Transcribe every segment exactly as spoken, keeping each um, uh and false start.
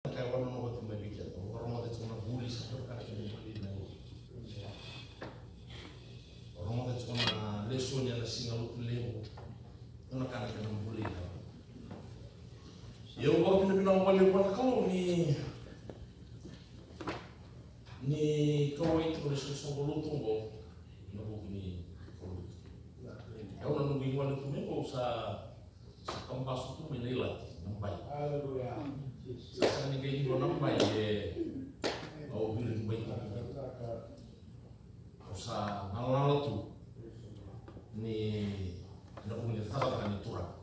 Ka e wanonova tu mai vei keda. O rogoca tiko na vuli sa toka na kena vuli na. O rogoca tiko na lesoni ena siga Lotulevu. O na ka na kena vuli na. Ia au vakavinavinaka vakalevu vua na Kalou ni, ni kauwai tiko na isoqosoqo lotu oqo. Na vuku ni Kalou. Au na noqu igole tu mai qo sa Sa kabasu tu mai na ilati na bai. Aleluya. Sa sega ni qai dua na bai e au vili tu bai tu. Au sa galala tu ni na vuku ni cakacaka ni Turaga.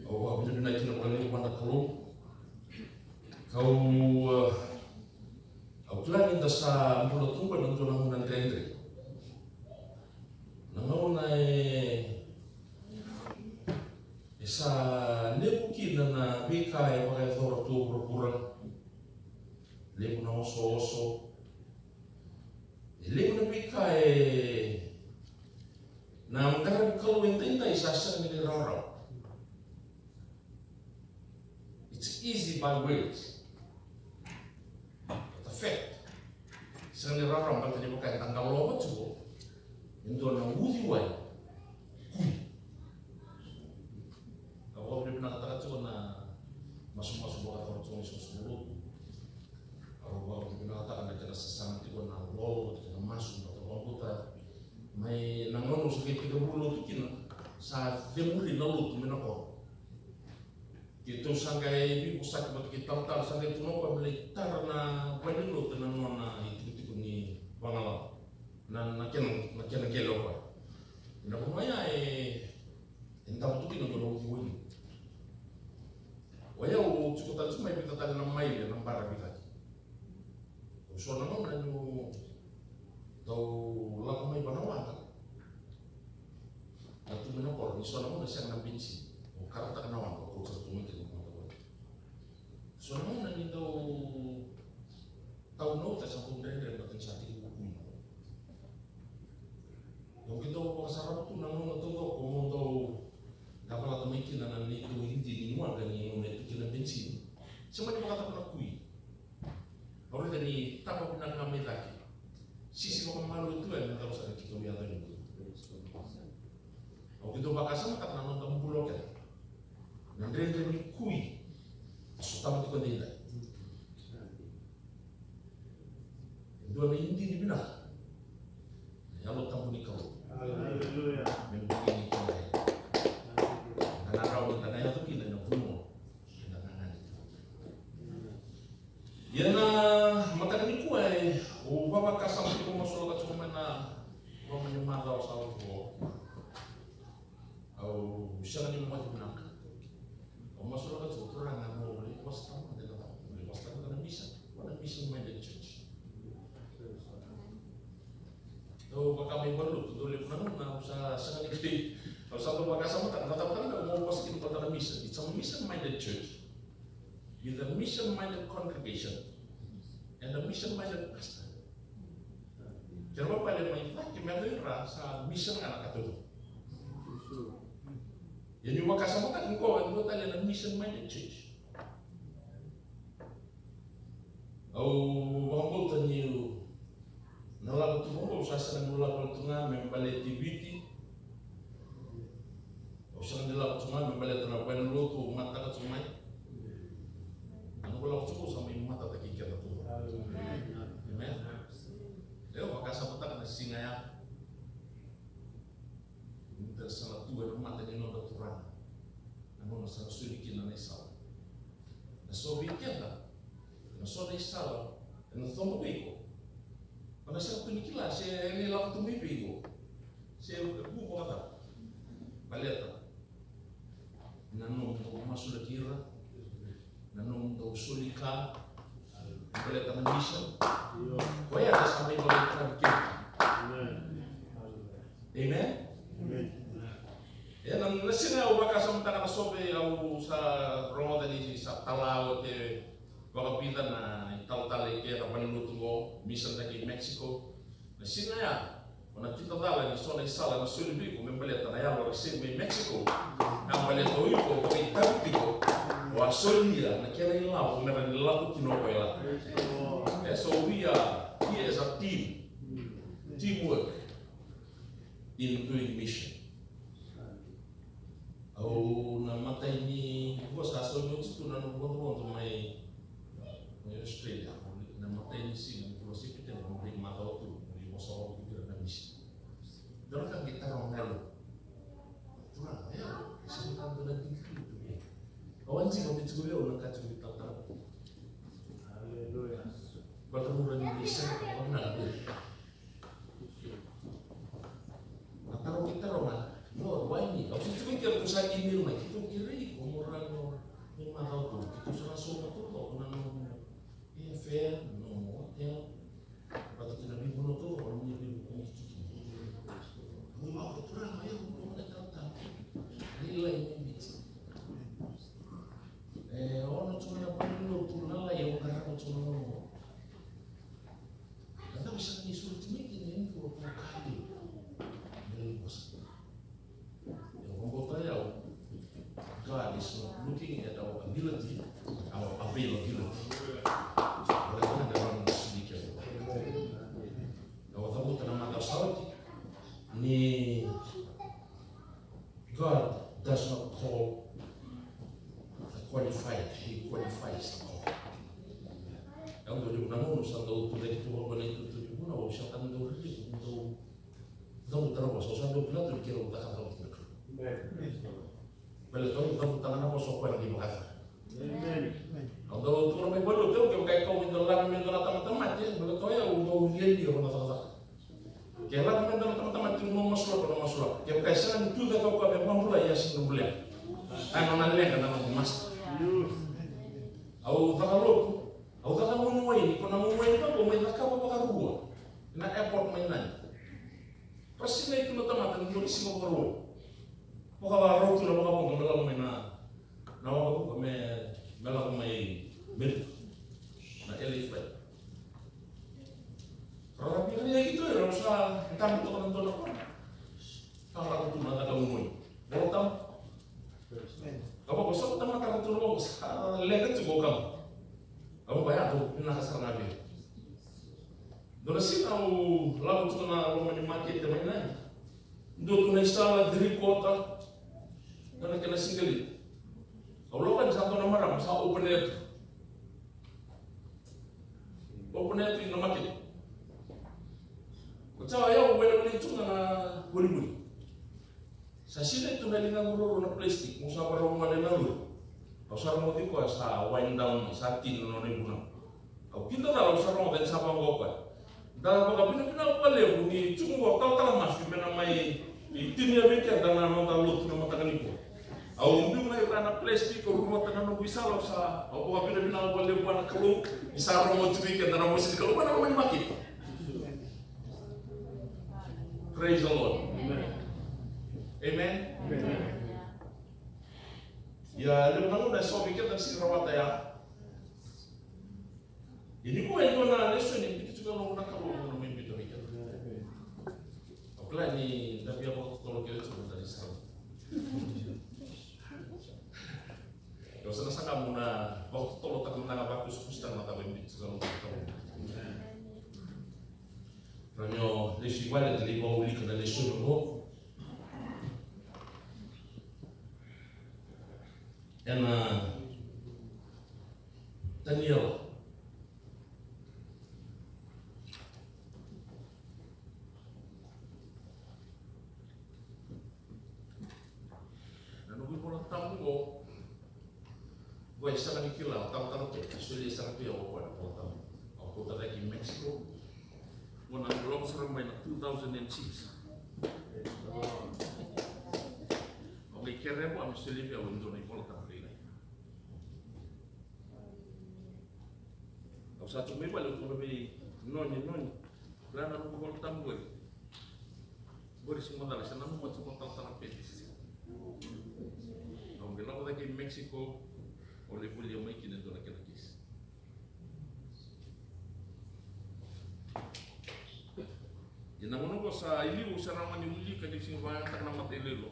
Au vakavinavinaka kina vakalevu vua na Kalou. Kau, eh, au kila ni da sa bula tu qo ena dua na gauna dredre. Na gauna e, e sa levu kina na veika e vakayacora tu vuravura. Levu na osooso. E levu na veika e na qaravi Kalou edaidai sa sega ni rawarawa. It's easy by words. But the fact, sega ni rarama baleta ni vaka eda qalovaca tiko e dua na uciwai. Kui. Au vakavinavinakataka tiko na masumasu vakacava tiko na isoqosoqo lotu. Au vakavinavinakataka na kena sasaga tiko na lolo, na kena masu, na kena vakabauta. Mai na gauna au sa qai tekivu lotu kina, sa cemuri na lotu mai na koro. Keitou sa qai veivosaki vata kei talatala, sa qai tukuna o koya me lai tara na valenilotu ena nona itikotiko ni vagalawa. Na, na kena, na kena qele o koya. Na vanua ya e, e davo tu kina dua na uciwai. O yau tiko tale tu mai, vica tale na maile na bara vei cake. Au so na gauna niu dau lako mai vanawaqa. Na tu mai na koro, ni so na gauna sega na benisini. Au karataka na waqa, au kauta tu mai kina na waqa. So na gauna ni dau tau na uca sa dau dredre, baleta ni sa tekivu kui na waqa. Au qai dau vakasarava tu na gauna taucoko mo dau davalata mai kina na neitou idini ni waqa ni gauna e tu kina na benisini. Se mani vakacava na kui. Au raica ni taba vinaka ga mai cake. Sisi vakamalua tu ya me dau sara keitou yaco yani. Au qai dau vakasamataka na noda bula o keda. Na dredre ni kui. A sotava tiko edaidai. E dua na idini vinaka. Na Yalo Tabu ni Kalou. Aleluya. Me na vukei ni keda. Aleluya. Na rawa ni da na yaco kina ena vanua eda gagana. Ia na mataka nikua e, au vavakasama tiko, masulaka tiko mai na loma ni macawa sa oti qo. Au sega ni moce vinaka. Au masulaka tiko, Turaga, mo lai vosa tale mada ena cava? Mo lai vosa tale mada na mission. What a mission minded church. Dau vaka mai valenilotu, dau levu na gauna au sa sega ni, au sa dau vakasamataka na cava tale ga mo vosa kina baleta na mission. It's a mission minded church with a mission minded congregation and a mission minded pastor. Kena ibalebale mai cake me yacova ni ra sa mission ga na ka taucoko. Ia niu vakasamataka qo e dua tale na mission minded church. Au vakabauta niu na lako tu qo, au sa sega niu lako tu ga me baleti Viti. Au sega ni lako tu ga me baleta na valenilotu au mataka tu mai. Na noqu lako tu qo sa mai matataki keda tu. Amen. Au vakasamataka na siga ya. Ni sa na tu ena mata ni noda Turaga. Na gauna sa na soli kina na isala. Na so vei keda, na so na isala ena coba vei iko. O na sega tu ni kila se e lai lako tu mai vei iko, se e vu vakacava. Baleta na nomudou masulaki ira, na nomudou soli ka, baleta na mission. Koya sa mai vakarautaki kina. Amen. Amen. Ena, na siga au vakasamataka na so vei au sa rogoca ni sa tala oti vakavica na italatala i ke na valenilotu qo, mission taki Mexico. Na siga ya, o na kidacala ni so na isala na soli vei iko me baleta na yalo ra send mai Mexico. Na baleta o iko o vakaitavi tiko Au a solia na kena ilavo me ra ni lako kina o koya. E, so we are here as a team. Teamwork in doing mission. Au na matai ni vosa, sa soli oti tu na noqu vodovodo mai, mai Australia. Na matai ni siga ni kula sepitema, au mai macawa tu, au vosa vata kei ira na misi. Dua na ka qai taroga na yalo. Turaga, o yau e sega ni dua na digiri tu. Au a jiko me tiko vei au na ka tiko ni talatala. Aleluya. Baleta au raica ni sega ni dua na digiri. Na taro keitou taroga, Lord, why me? Au tiko keitou sa email mai, keitou kerei iko mo rawa ni mai macawa tu. Keitou sa na sauma tu na nomu airfare, nomu hotel. Vata kei na veivanua taucoko na nomu veivuke tiko. Au vaka, Turaga, o yau au na talatala. Lailai mai Viti. E ono tiko na valenilotu lalai au qarava tiko na nomu. Na cava sara ni sureti mai kina e dua na ka levu me lai vosa? E vakabauta o yau, God is not looking at our ability, our availability. Baleta na ka e rawa ni soli kina. Au cavuta na macawa sa oti ni God does not call the qualified, he qualifies the call. Au dau levu na gauna au sa dau tucake tu vaqo na itutu ni vunau, au sa ka dau ririwa, dau cavuta na vosa, au sa dau kila tu ni keirau cakacaka vata kei na Kalou. Baleta au cavuta ga na vosa o koya na qai vakacava. Au dau tukuna mai vale, au kevaka e kau me dau lako mai dua na tamata mate, baleta o yau au dau lialia vua na cakacaka. Ke lako mai dua na tamata mate, au na masulaka, au na masulaka. Kevaka e sega ni tucake o koya me vakabulai, e sega ni bulea. A nona leqa na noqu master. Au caka lotu, au caka gunu waini, ko na gunu waini ka ko mai cakava vakarua ena airport mai Nadi. Ra sinai tu na tamata ni dua na siga vakarua. Vakavarau tu na vakavoqa me lako mai na, na waqavuka me, me lako mai Merika. Na L A flight. Ra, ra via, via keitou, ra sa dabe toka na dua na kona. Ka lako tu na caka gunu waini. Vola Tabu. Ka vaka sa tamata ka tu na vaka sa leqa tiko o kama. Ka vaka ya tu vinaka sara ga vei. Dua na siga au lako tiko na loma ni makete mai Nadi. Dua tu na isala three quarter. Dua na kena single. Au lako yani sa dua na marama sa open air tu. Open air tu ina makete. Ko sa yau welewele tu ga na volivoli. Sa sinai tu na ligamu ruarua na plastic, mo sa varau gole na lori. Au sa rogoci koya sa wind down mai, sa tini na nona ivunau. Au kidacala au sa rogoca ni sa vaqo o koya. Da vakavinavinaka vakalevu ni tiko qo talatala Mafi me na mai tinia vei keda na noda lotu na mataka nikua. Au biu mai vua na plastic, au ruvata na noqu isala, au sa, au vakavinavinaka vakalevu vua na Kalou ni sa rogoci vei keda na vosa ni Kalou vua na loma ni makete. Praise the Lord. Amen. Amen. Ia, levu na gauna e so vei keda ni sega ni rawata ya. Ia nikua e dua na lesoni e biuta tiko na Kalou na mai biuta vei keda. Au kila ni da via vakatotolo kece tiko na da ni sara. Au sa na saga meu na vakatotolotaka mada ga, vakusakusataka na cava e biuta tiko na Kalou. Rawa ni o lesu i vale, da lai vakaulika na lesoni qo. Ena Taniela. Na noqu iVola Tabu qo, qo e sega ni kila, au talatala tu, e solia sara tu o koya na iVola Tabu. Au kauta cake i Mexico, qo na lako sara mai na two thousand and six. Au qai kerea vua me solia vei au e dua na iVola Tabu lailai. Au sa tu mai vale, au tukuna vei Noni, Noni, kila na noqu iVola Tabu qori. Qori se macala, se nanuma tiko o talatala Peti. Au qai lako cake i Mexico, au lai volia mai kina e dua na kena case. Ia na gauna qo sa i liu, au sa rawa ni wilika ni sega ni vakayagataka na mata i loilo.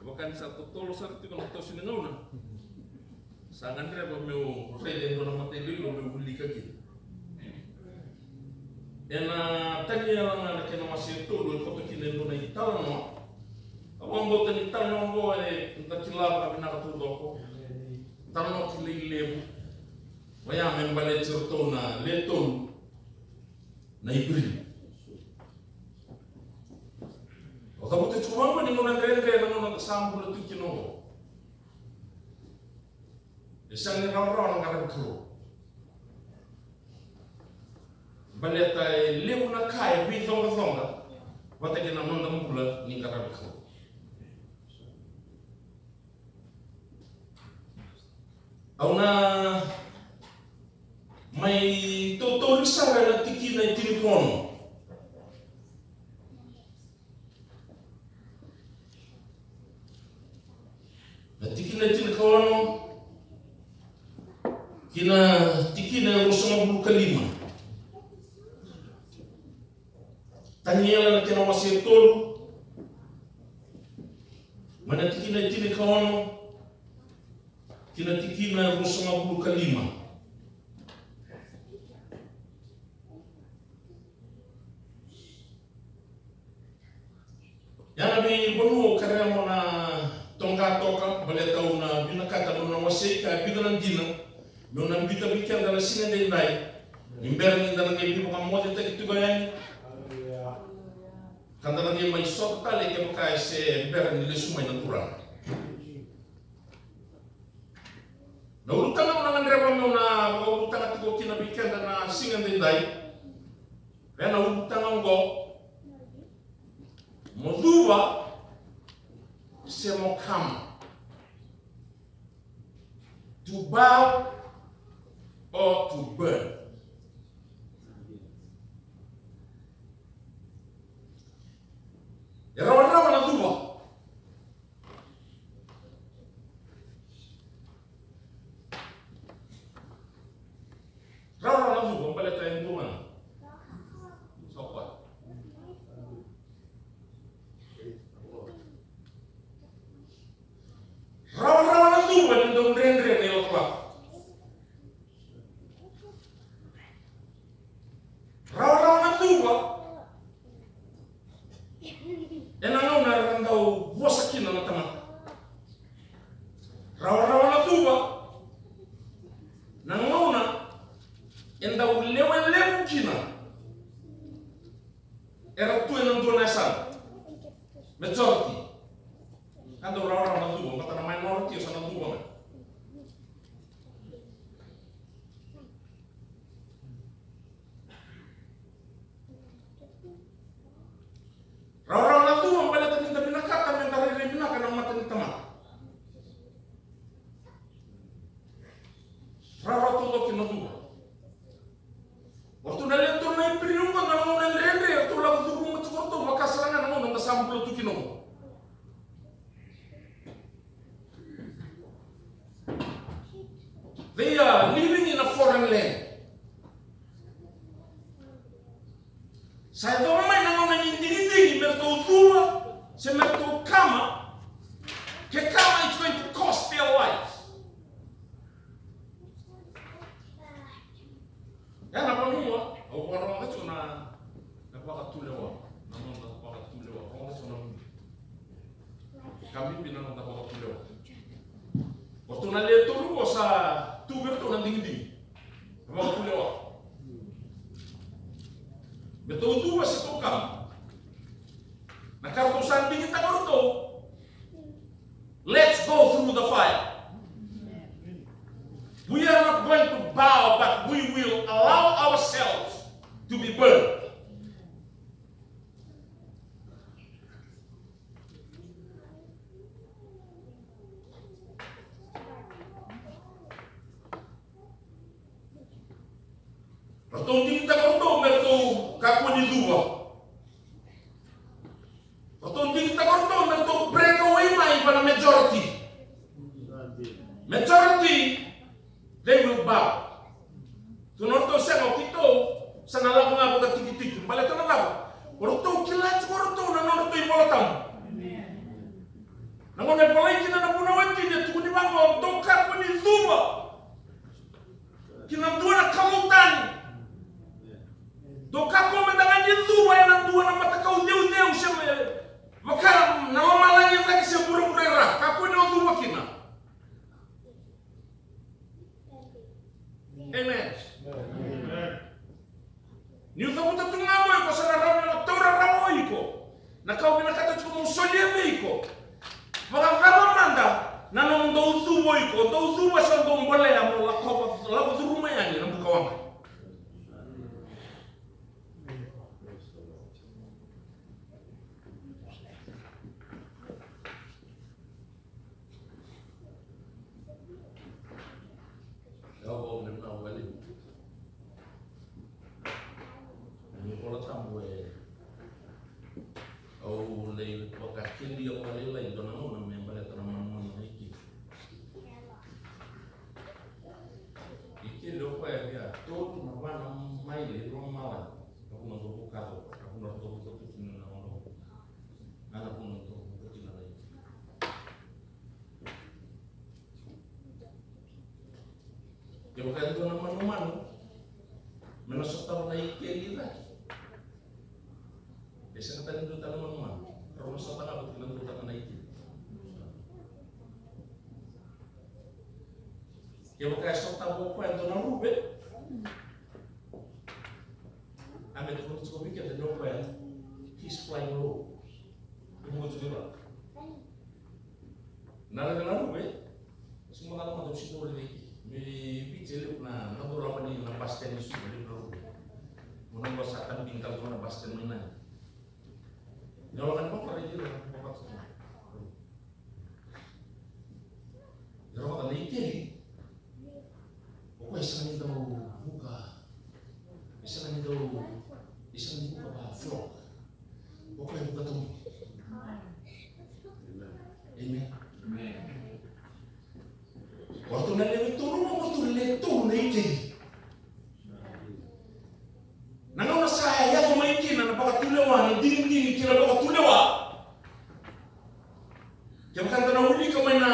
Vaka ni sa totolo sara tiko na toso ni gauna. Sa gadreva meu raica e dua na matailoilo meu wilika kina. Ena Taniela ga na kena wase e tolu e koto kina e dua na italanoa. Au vakabauta ni talanoa oqo eda kila vakavinaka taucoko. Talanoa kilai levu. Oya me baleti iratou na le tolu na Iperiu. Au cavuta tiko vaqo ni gauna dredre na gauna da sa bula tu kina oqo. E sega ni rawarawa na qaravi Kalou. Baleta e levu na ka e veicoqacoqa vata kei na noda bula ni qaravi Kalou. Au na mai tautauri sara na tikina e tinikaono. Na tikina e tinikaono ki na tikina e ruasagavulu ka lima. Taniela na kena wase e tolu, mai na tikina e tinikaono ki na tikina e ruasagavulu ka lima. Ia na veivanua au kerea mo na toqa toka, baleta au na vinakata meu na wasei ka e vica na dina meu na biuta vei keda na siga edaidai, ni bera ni da na qai veivakamocetaki tiko yani, ka da na qai mai sota tale kevaka e se bera ni lesu mai na Turaga. Na ulutaga au na gadreva meu na vakaulutaga tiko kina vei keda na siga edaidai. Ena ulutaga oqo, mo cuva se mo kama. To bow or to burn. E rawarawa na cuva. Rawarawa na cuva, baleta e dua ga. Sa koya. Rawarawa na cuva ni dau dredre na ilakolako. Rawarawa na cuva ena gauna era dau vosa kina na tamata. Rawarawa na cuva na gauna e dau lewe levu kina era tu ena dua na yasana. Majority. Ka dau rawarawa na cuva, baleta na minority sa na cuva ga. Rawarawa na cuva baleta ni da vinakata me da rairai vinaka na mata ni tamata. Rawarawa taucoko na cuva. O ratou na lewe tolu na Iperiu qo na gauna dredre, o ratou lako curuma tiko o ratou, vaka sara ga na gauna da sa bula tu kina qo. They are living in a foreign land. Sa yacova mai na gauna ni digidigi me ratou cuva se me ratou kama, ke kama it's going to cost their lives. Ia na vanua au vakarogoca tiko na, na vakatulewa, na noda vakatulewa, rogoca tiko na vuni. Ka bibi na noda vakatulewa. O ratou na lewe tolu qo sa tu vei ratou na digidigi. Na vakatulewa. Me tou cuva se tou kama. Na ka ratou sa digitaka o ratou. Let's go through the fire. We are not going to bow, but we will allow ourselves to be burned. Ratou digitaka ratou me ratou kakua ni cuva. Ratou digitaka ratou me ratou break away mai vua na majority. Majority, they will bow. Tu na ratou sega, o keitou sa na lako ga vakatikitiki. Baleta na cava? O ratou kila tiko o ratou na nodratou iVola Tabu. Na gauna e volai kina na vunau e tini, e tukuni vaqo, dou kakua ni cuva. ki na dua na kalou tani. Dou kakua mada ga ni cuva ena dua na matakau ceuceu se me vaka na lomalagi e cake se vuravura e ra. Kakua ni o cuva kina. Amen. Niu cavuta tu ga mo iko, sa na rawa ni o taura rawa o iko na ka o vinakata tiko mo solia vei iko. Vakacava mada na nomu dau cuva o iko, dau cuva sa dau bolea mo lako, lako curuma yani na buka waqa. Au, au, na, na, wale. Ni kola tabu e. Au lai vakakelia vakalailai dua na gauna me baleta na manumanu na ikeli. Ikeli o koya via tolu na va na maile i lomalagi. Na vuna dou vuka, na vuna dou vuka tu kina na gauna. Na, na vuna dou vuka kina na ikeli. Kevaka e dua na manumanu me na sotava na ikeli cake, e sega tale ni dua tale na manumanu rau na sotava vata kei na dua tale na ikeli. Kevaka e sotava o koya e dua na ruve, a me tukuna tiko vei keda ni o koya he's flying low. E vuqa tiko i vale. Na levu na ruve, suma na mata usi dole ni me Viti e levu na, na dole lava ni na bus stand ni Suva, levu na ruve. Mo na bus sa tabu ni tale na bus stand mai na. Ni ola ka ni bapa rai ni na bapa. Ni roka na ikeli. O koya e sega ni dau vuka, e sega ni dau, e sega ni vuka va flock. O koya e vuka toka. Amen. Amen. O ratou na lewe tolu, o ratou na lewe tolu na ikeli. Na gauna sa yaco mai kina na vakatulewa, na digidigi kina vakatulewa. Kevaka da na wilika mai na,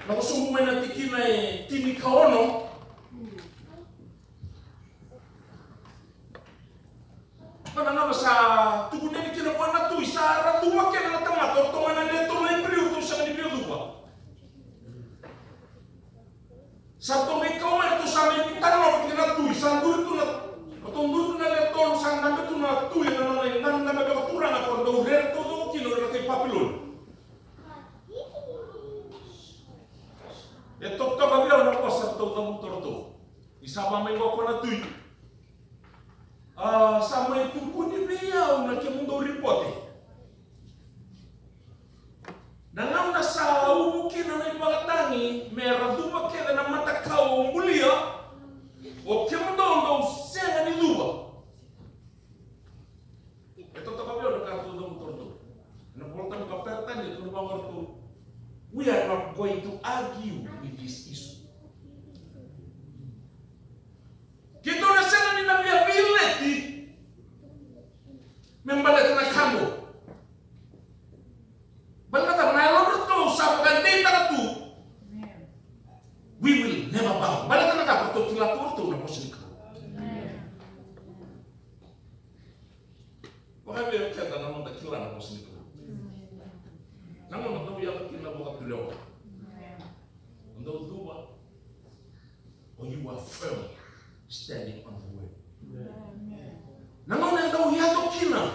na vosobu mai na tikina e tini ka ono. Ena gauna sa tukuni yani kina vua na tui, sa ra cuva kece na tamata, o ratou ga na lewe tolu na Iperiu, ratou sega ni via cuva. Sa ratou qai kau mai, ratou sa mai veitalanoa vata kei na tui, sa duri tu na, ratou duri tu na lewe tolu, sa dabe tu na tui ena nona idabedabe vakaturaga, ka dau rere taucoko kina o ira na kai Papiloni. E totoka vei au na vosa ratou cavuta o ratou. Ni sa va mai qo o koya na tui. A, sa mai tukuni vei au na kemudou ripote. Na gauna sa uvu kina na ivakatagi me ra cuva kece na matakau o bulia, o kemudou dou sega ni cuva. E totoka vei au na ka ratou cavuta o ratou. Ena Vola Tabu ka Peritania, tukuna vaqo o ratou, we are not going to argue with this issue. Keitou na sega ni na via veileti me baleta na ka qo. Baleta na yalodratou sa vakadeitaka tu. We will never bow. Baleta na ka, ratou kila tu o ratou na vosa ni Kalou. Vakaevei o keda na noda kila na vosa ni Kalou? Na gauna dau yaco kina na vakatulewa, dau cuva, or you are firm standing on the word. Na gauna e dau yaco kina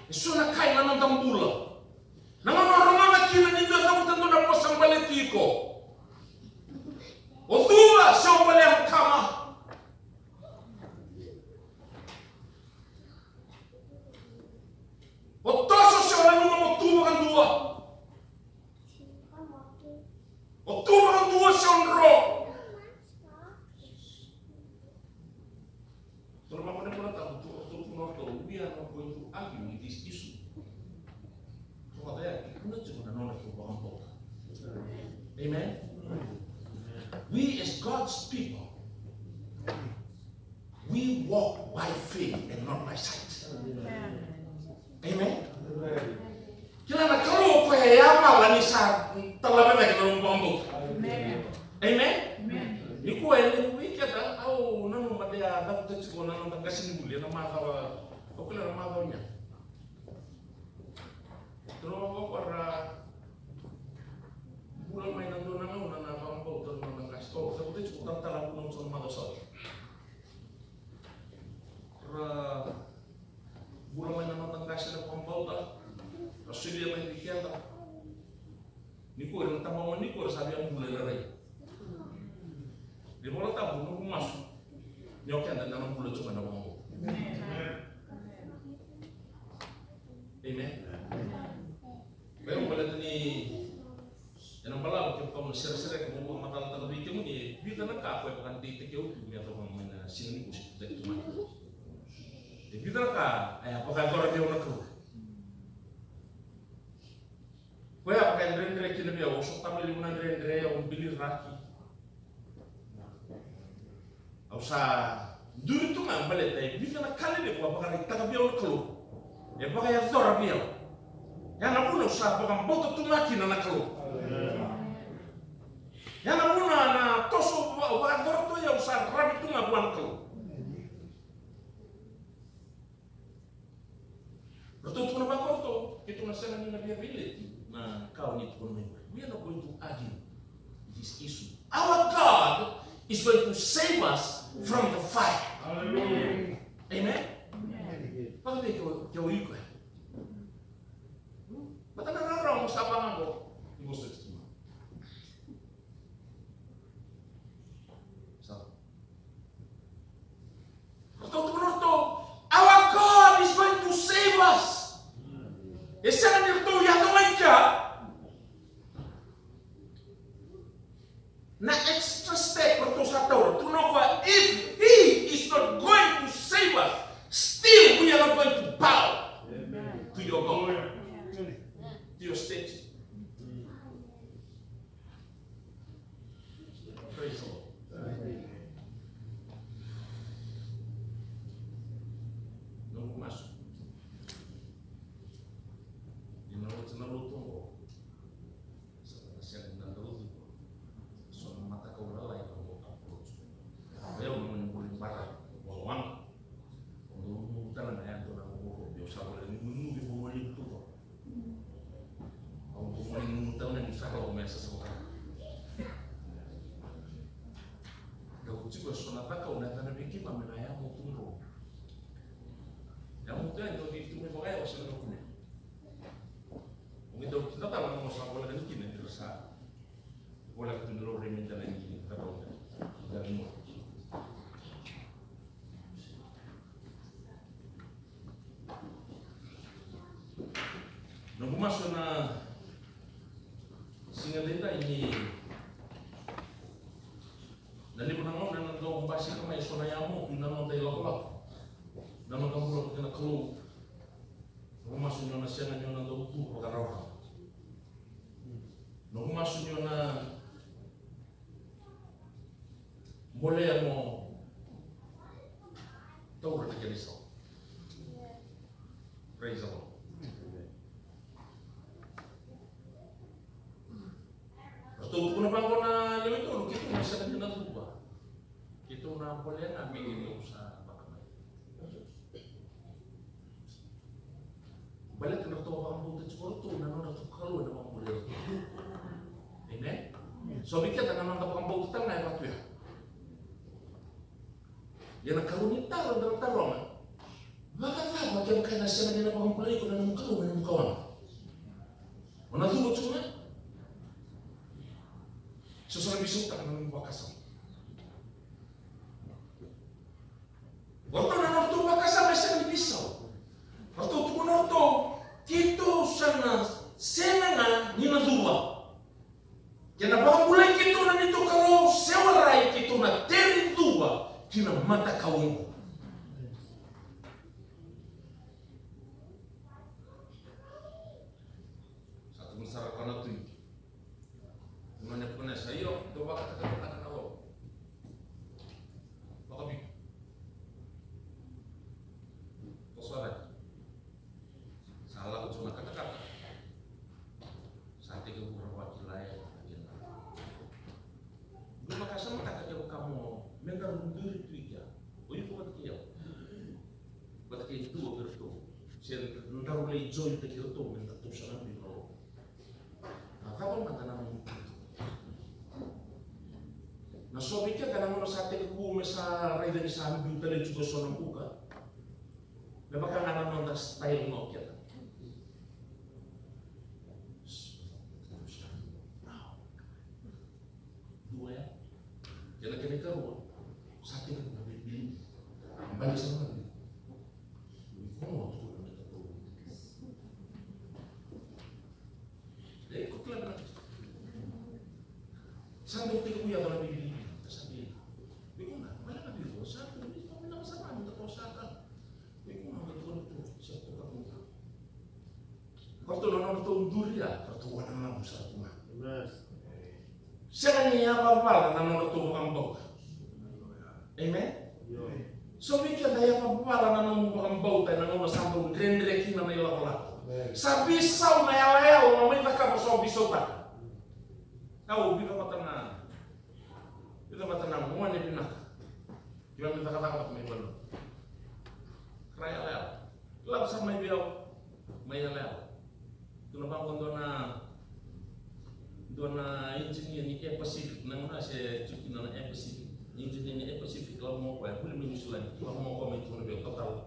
e so na ka ena noda bula, na gauna o rogoca kina ni dua e cavuta dua na vosa baleti iko, o cuva se o bolea kama. O toso se o nanuma mo tu vakadua. O tu vakadua se o dro. Toro mako ne kona tabu tu, tu, tu, no, tu, we are not going to argue with this issue. Toka ya, kuna tiko na nona tu vakadua. Amen? We as God's people, we walk by faith and not by sight. Amen? Kila na Kalou o koya e yavala ni sa talave cake na nomu vakabauta. Amen? cavuta tiko na noda qasenivuli ena macawa, au kila na macawa ni. Turaga vakaquara, bula mai na dua na gauna na vakabauta na noda qase. O, cavuta tiko talatala, bula tiko na macawa sa oti. Ra bula mai na noda qase na vakabauta. Ra solia mai vei keda. Nikua na tamata, nikua sa via bula ena rai. Ni Vola Tabu, noqu masu ni o keda eda na bula tiko mai na vakabauta. Amen. Vei au baleta ni ena balavu kevaka au na seresereka, meu vakamatatataka vei kemuni e vica na ka koya e vakadeitaki au tu me yacova mai na siga nikua, se tu tale tu mai. E vica na ka e a vakayacora vei au na Kalou. Koya a vakayadredre kina vei au, au sotava levu na dredre, au biliraki. Au sa duri tu ga baleta e vica na ka levu a vakaraitaka vei au na Kalou. E vakayacora vei au. Ya na vuna au sa vakabauta tu ga kina na Kalou. Ya na vuna na toso au vakayacora tu, au sa ravi tu ga vua na Kalou. Ratou tukuna vaqo ratou, keitou na sega ni na via veileti na ka o ni tukuna mai qori. We are not going to argue this issue. Our God is going to save us from the fire. Hallelujah. Amen? Amen. Vaka vei ke o, ke o iko. Vata na rarawa mo sa vaqo. Ni mo sa tukuna. Sa. Ratou tukuna ratou, our God is going to save us. E sega ni ratou yaco mai kea. Na extra step ratou sa taura, tukuna o koya, if he is not going to save us, still we are not going to bow to your God, to your statue. Praise the Lord. Noqu masu. Ni na oti na lotu oqo, sa na sega ni na dau cuva. So na matakau lalai na noqu approach. Vei au na mani buli bara, wala wala. Au dau nunuvu tale ga e dua na vanua vou, au sa voleka ni nunuvu i vanua levu tu vou. Au dau mani nunuvu tale ga ni sa lako me yasayasa vaka. Dau tiko eso na cakau na yacana vei keimami na yamotu drau. Yamotu ya e dau vei tu mai vakayawa, sa na kune. Au qai dau kidacala na noqu sa voleka ni kina ni ra sa Voleka tu ni laurai mai dela ni cakau dela ni motu. Noqu masu na siga edaidai ni na levu na gauna ena dau basika mai eso na yamotu ena noda ilakolako, na noda bula kei na Kalou. Noqu masu ni o na sega ni o na dau tu vakarawarawa. Noqu masu ni o na bolea mo taura na kena isau. Praise the Lord. Ratou tukuna vaqo na lewe tolu, keitou na sega ni na cuva. Keitou na bolea ga me keitou sa vakamai. Baleta na ratou vakabauta tiko ratou na nodratou Kalou ena vakabulai ratou. Amen. So vei keda na noda vakabauta tale ga e vaka tu ya. Ia na karua ni taro eda na taroga, vakacava kevaka ena sega ni na vakabulai iko na nomu Kalou ena nomu kawaga? O na cuva tu ga? So sa na veisautaka na nomu vakasama. O ratou na nodratou vakasama e sega ni veisau. Ratou tukuna o ratou, keitou sa na sega ga ni na cuva. Ke na vakabulai keitou na neitou Kalou, se warai keitou na teri cuva ki na matakau oqo. Sa tukuna sara o koya na tui. Nona kune sa io, dou vakatakataka na lolo. Vakaviti. Toso cake. Sa lako tu na katakata. Sa tekivu ra vakila e na kena. Dou vakasamataka kevaka mo, me daru duri tu i kea. O iko Se daru lai join-taki iratou me datou sa na biu na loma. Na cava mada na nomu tutu? Na so vei keda na gauna sa tekivu me sa raica ni sa biu tale tiko e so na buka. Me vaka ga na noda style no keda. Dua ya. Kena, kena ikarua. Sa kena na bibi. Bale sa na bibi. Ni kono tu na meta tu. Dei ko kila na. Sa dau tiko ya na bibi. Sa bibi. Ni kono, bale na bibi. Sa tu ni kono na sa na meta tu sa ka. Ni kono na tu sa tu ka. Keitou na nodratou duri ya, keitou wananavu sara tu ga. Amen. Sega ni yavavala na nodratou vakabauta. Amen? Io. So vei keda yavavala na nomu vakabauta ena gauna sa dau dredre kina na ilakolako. Amen. Sa veisau na yalayala o mai cakava, sa veisautaka. Au vica vata na, vica vata na gone vinaka. Kila me cakacaka vata mai valu. Kra yalayala. Lako sa mai vei au. Mai yalayala. Tu na vaqo dua na, dua na engineer ni Air Pacific. Na gauna se tu kina na Air Pacific. Engineer ni Air Pacific, lako mai o koya, vuli mai Niusiladi. Lako mai o koya mai tu na vei au, tatala.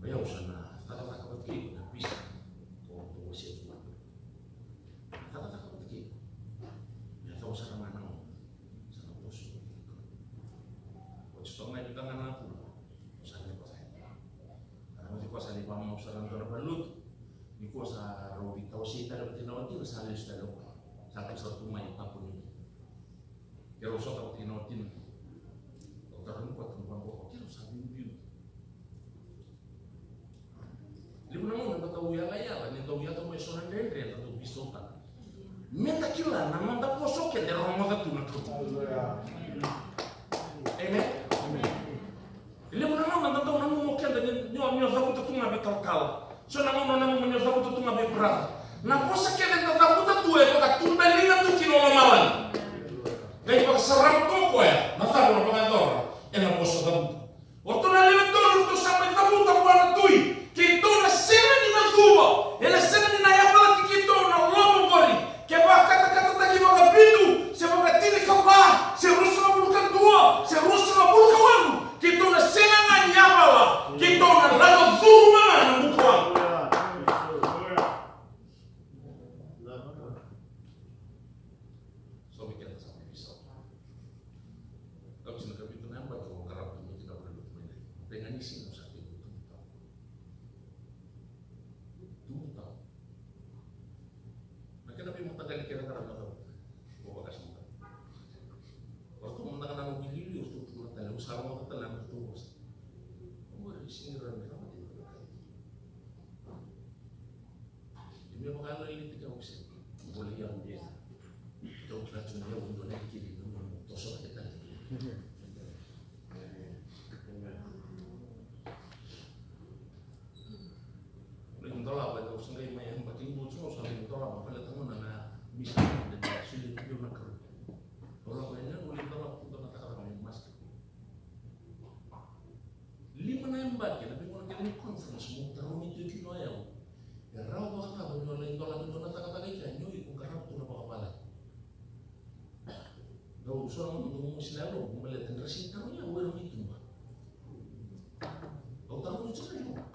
O yau sa na cakacaka vata kei iko na visa. Ko, ko se tu na. Cakacaka vata kei iko. Ia cau sara ga na gauna. Sa na vosa. Oti toka mai vei ga na bula. Sa na vosa. Sa na vosa, sa na ivamau sara na dua na valenilotu. Nikua sa rau veitawasei tale vata na watina, sa lesu tale o koya. Sa tu, sa tu mai Papua New Guinea. Keirau sota vata na watina. Au taroga nikua, tu na vanua, keirau sa biubiu. Levu na gauna da dau yalayala, ni dau yaco mai so na dredre, da dau veisautaka. Meda kila na noda vosa o keda e rogoca tu na Kalou. Amen? Levu na gauna da dau nanuma o keda ni, ni o, ni o cavuta tu ga vei talatala. So na gauna nanuma ni o cavuta tu ga vei brother. Na vosa kece da cavuta tu e vakatudaliga tu kina o lomalagi. Qai vakasarava tu o koya na cava o na vakayacora ena vosa cavuta. O ratou na lewe tolu, ratou sa mai cavuta vua na tui. Keitou na sega ni na cuva, ena sega ni na yavalati keitou na loma oqori. Ke vakatakatataki vakavitu, se vakatinikava, se ruasagavulu ka dua, se ruasagavulu ka walu, keitou na sega ga ni yavala, keitou na lako curuma ga na bukawaqa. Sa vei keda sa mai veisau. Au sa na kavitu na yabaki au qarava tu mai kina vale lotu mai na. Pegani siga au sa tekivu tu tau. Tu tau. Na kena veimataqali kena qarava na tau. Au vakasama. Au tu mada ga na noqu iliuliu, au tu tu na tale, au sa rogoca tale na noqu vosa. Au qori sega ni rawa ni rawa. Ia me vaka na lili tiko au se. Voli au dina. Dau kila tu ni au dua na kili na nomu toso na keta. Lai dolava, au sa qai mai yabaki dua tiko, au sa lai dolava, baleta na gauna na misa na sili tiko na Kalou. Au lako yani, au lai dolava, dua na takataka mai mask. Lima na yabaki, na veigauna kece ni conference, meu tarogi tu kina o yau. E rawa vakacava niu lai dolava e dua na cakacaka i kea, ni o iko qarava tu na vakavavalagi. Dau so na gauna dau mosi na yaloqu, baleta ni ra sega ni tarogi au, era mai tuba. Au tarogi tu ga o yau.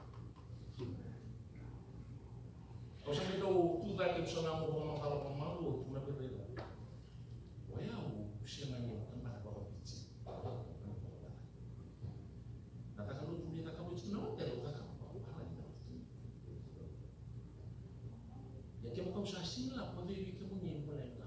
Au sa qai dau tu cake, au sa na mo vakamacala vakamalua, tu na vei raica. O yau, au sega ni tabana vakaviti. Na caka lotu ni cakava tiko na hotel, au cakava vakavavalagi na hotel. Ia kevaka au sa sega ni lako, vei kemuni e bole ga.